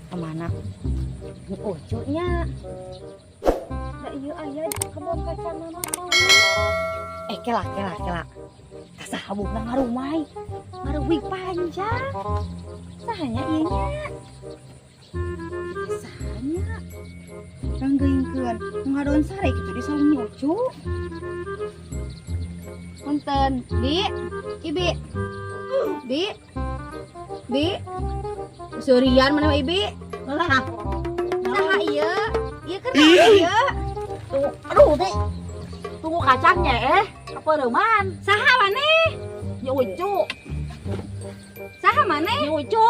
Kemana? Ucunya. Da ieu aya di kebon kacang mama. Eh, kela kela kela. Saha buukna ngarumai? Ngaruwig panjang. Sahanya ieu nya? Sahanya? Ranggeingkeun ngadon sare kitu di saung Ucu. Punten, Bi. Ibi. Bi. Bi. Surian mana Ibi? Lah. Saha ieu? Ieu keur naon ieu? Tunggu, aduh, Teh. Tunggu kacangnya kapeureman. Saha maneh? Nya Ucu. Saha maneh? Nya Ucu.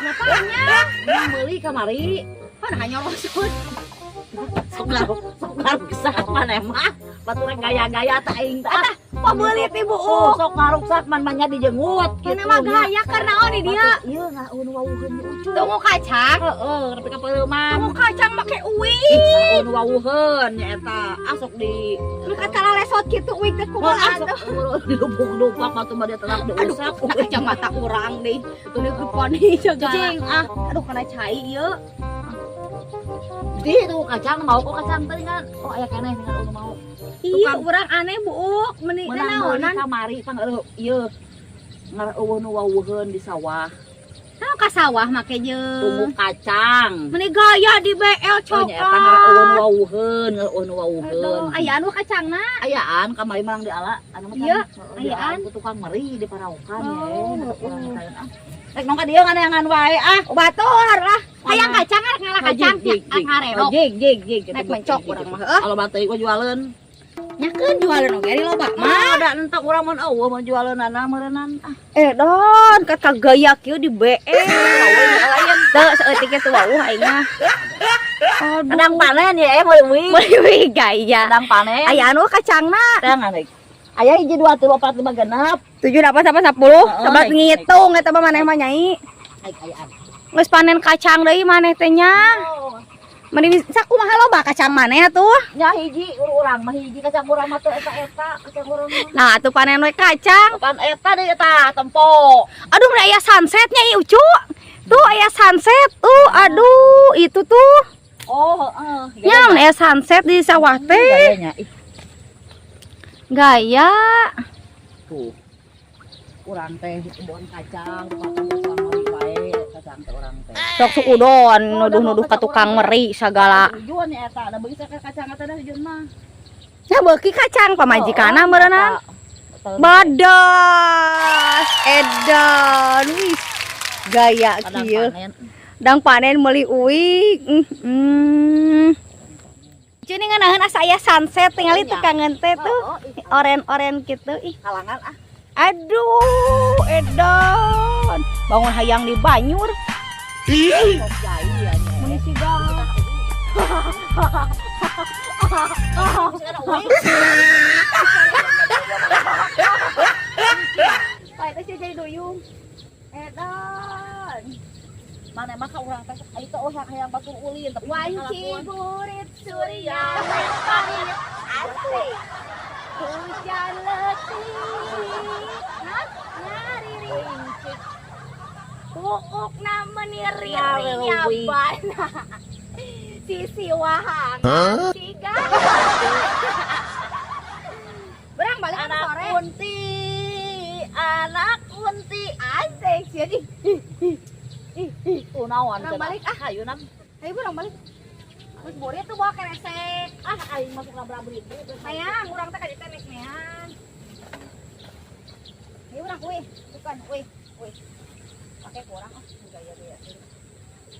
Napanya? Meuli kamari. Pan hanya rosot. Sok sok ngaruksak maneh mah. Batur gaya-gaya teh aing teh. Atah, pabeuli ti Oh, buuk. sok ngaruksak man mah nya dijenggut. Mana mah gaya keur naon di dieu? Ieu nu wawuheun Nya Ucu. Tunggu kacang. Heeh, nepi ka peureman. Tunggu kacang make uwi. Ih, nu wawuheun nya eta. Asok di Nu kata lesot kitu uwi teh Oh, kumaha asok atuh. dilubuk-lubuk batu mah dia tetap Aduh, diusap. na kacamata urang deui. Tuh poni segala. Cicing ah. Aduh, kana cai ieu. Di itu kacang mau kok kacang tadi kan. Oh, aya keneh dengan nu mau. Iya, Tukang. urang aneh buuk, meuni Menang meuli naonan. kamari pang eueuh ieu. Ngareueuh nu wawuheun di sawah. Naon ka sawah make Tunggu jeung. kacang. Meuni gaya di BL Oh, nya eta ngareueuh nu coklat. wawuheun, ngareueuh nu wawuheun. Aduh, aya anu kacangna. Ayaan kamari mah di ala anu mah Iya, kan, ayaan. ku tukang meri di paraukan Oh, ya. heeh. Ah. Rek nongka dieu nganeangan wae ah. Batur lah. Hayang kacang arek ngalah kacang ngarelok. Jig jig jig. Rek mencok urang mah heuh. Kalau batu gua jualeun. Nyakeun jualan oge ari loba mah. Mah da entok urang mun eueuh mun jualeunana meureunnan. Ah, Eh don, kata gaya kieu di BL. lain. Teu saeutik ge teu wawuh aing mah. Aduh. Kadang panen ya meuli wih. Meuli gaya. Kadang panen. Aya anu kacangna. Tangan rek. Aya hiji 2 3 4 5 genep. 7 8 8 10. Heeh, Sabat naik, ngitung eta mah maneh mah nyai. Aik ayaan. Geus panen kacang deui maneh teh nya. Oh, Meni sakumaha loba kacang maneh atuh. nya hiji urang mah hiji kacang urang mah teu eta-eta kacang urang mah. Nah, atuh panen we kacang. Pan eta deui eta tempo. Aduh, mun aya sunsetnya ieu Ucu. Tuh aya sunset. Tuh, aduh, itu tuh. Oh, heeh. Nya mun aya sunset di sawah teh. Gayanya ih Gaya. tuh. Urang teh kebon kacang, tukang tukang meri wae kacang teh urang teh. Sok suudon nuduh-nuduh ka tukang meri sagala. Tujuan ya eta, da beuki kacang eta dah tujuan mah. Nya beuki kacang pamajikanna meureunna. Badas, edan, wis gaya kieu. Dang panen meuli uik. Cuy ngeunaheun asa aya sunset tingali tukangan teh tuh. Oren-oren gitu ih. Kalangan ah. Aduh, edan. Bangun hayang di banyur. Sok jai ya. Meni siga. Wah, itu sih jadi duyung. Edan. Mana mah ka urang teh sok itu oh hayang batur ulin tapi Wanci burit surya pamit asik. Hujan letih, ngariringcik. Buukna meniri nyabana. Sisi wahang siga. Berang balik ke anak sore. kunti, anak kunti. Asik jadi. Tuh naon Urang balik ah. Hayu nam. Ayo urang balik. Terus burit tuh bawa keresek. Ah aing masuk nabrak beribu. Sayang, urang teh ka dieu teh nek nean. Ayo urang uih, bukan uih, uih. Pakai kurang oh, gaya gaya.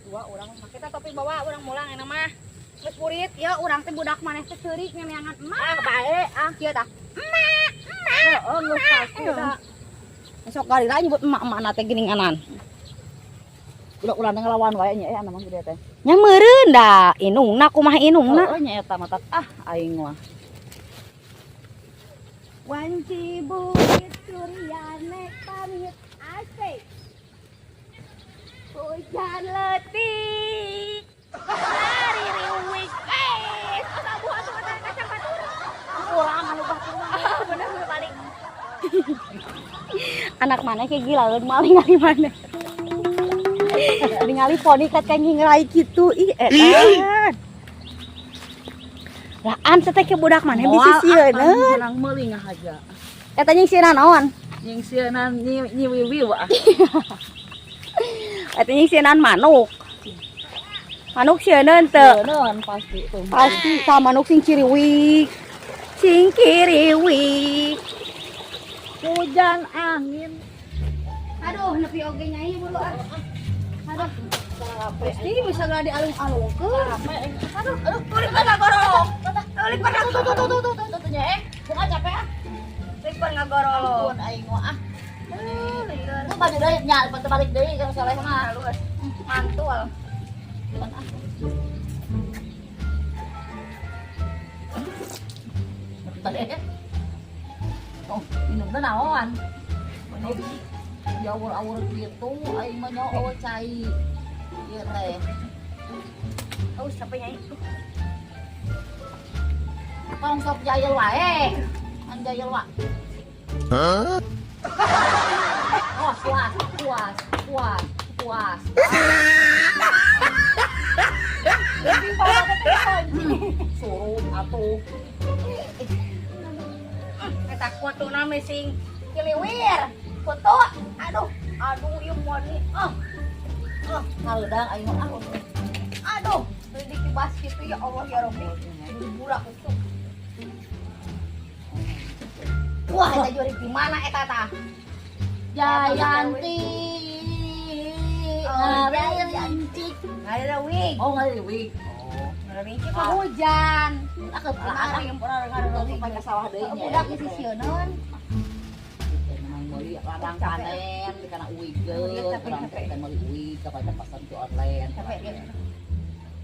Dua urang mah kita topi bawa urang mulang enak mah. Geus burit, ya urang teh budak maneh teh ceurik ngeneangan emak. Ah bae ah. Kieu tah. Emak, emak. Heeh geus pasti da. Sok garira nyebut emak-emak teh geuninganan. Budak urang teh ngelawan wae nya anu mah gede teh. Nya meureun da, inungna kumaha inungna. Heeh nya eta mah ah aing mah. Wanci burit suryane pamit asik. Hujan letik. Hari riwik. Eh, sabuh atuh kata kacang batur. Urang anu batur mah. Ah, bener bener balik. Anak maneh kayak gila lawan maling ningali maneh. Ningali poni kat kayak ngerai gitu. Ih, edan. Lah an teh ke budak maneh bisa sieun. Urang meuli ngahaja. Eta nyingsieunan naon? Nyingsieunan nyi nyi wiwiw ah. Eta nyingsieunan manuk. Manuk sieuneun teu? Sieun pasti tuh. Pasti sama manuk sing ciriwik. Sing kiriwik. Hujan angin. Aduh, nepi oge nyai buru ah. Aduh. Pasti bisa nggak dialung-alungkeun. Aduh, aduh, ulik pan ngagorolong. Ulik pan Tuh tuh tuh tuh tuh tuh tuh nya eh. Bukan capek ah. Ulik pan ngagorolong. Ampun aing mah ah. Aduh, lieur. Lu baju deui nya, balik deui kalau soleh mah. Halus. Mantul. Tadi. Oh, minumna naon? Minum diawur-awur gitu, aing mah nyawa cai. Ieu teh. Oh, siapa nyai? Tong sok jayel wae. An jayel wa. Huh? Oh, puas, puas, puas, puas. Suruh atuh. Eta kutuna sing kiliwir. Kutu. Aduh, aduh ieu moal nih. Ah. Ah, ngareudang aing mah ah. Aduh, beli dikibas gitu ya Allah ya Rabbi. Burak itu. Wah, eta jurik di mana eta tah? Jayanti. Oh, Ngarincik. Ngareuwig. Oh, ngariwig. Oh. Ngareuwig mah hujan. Ah, ke ah, Yang pernah ngareuwig ke sawah deui nya. Budak geus sieuneun. Memang meuli ladang panen di kana uigeun, urang teh meuli uig ka pada pasar di online. Capek ge.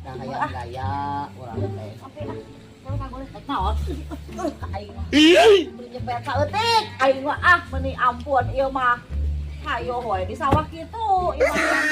Dah hayang gaya urang teh. Sampai ah. Kalau kagoleh Rek naon? Aing mah. Beli nyepet saeutik. Aing mah ah meuni ampun ieu mah. Hayo we di sawah kitu ieu mah.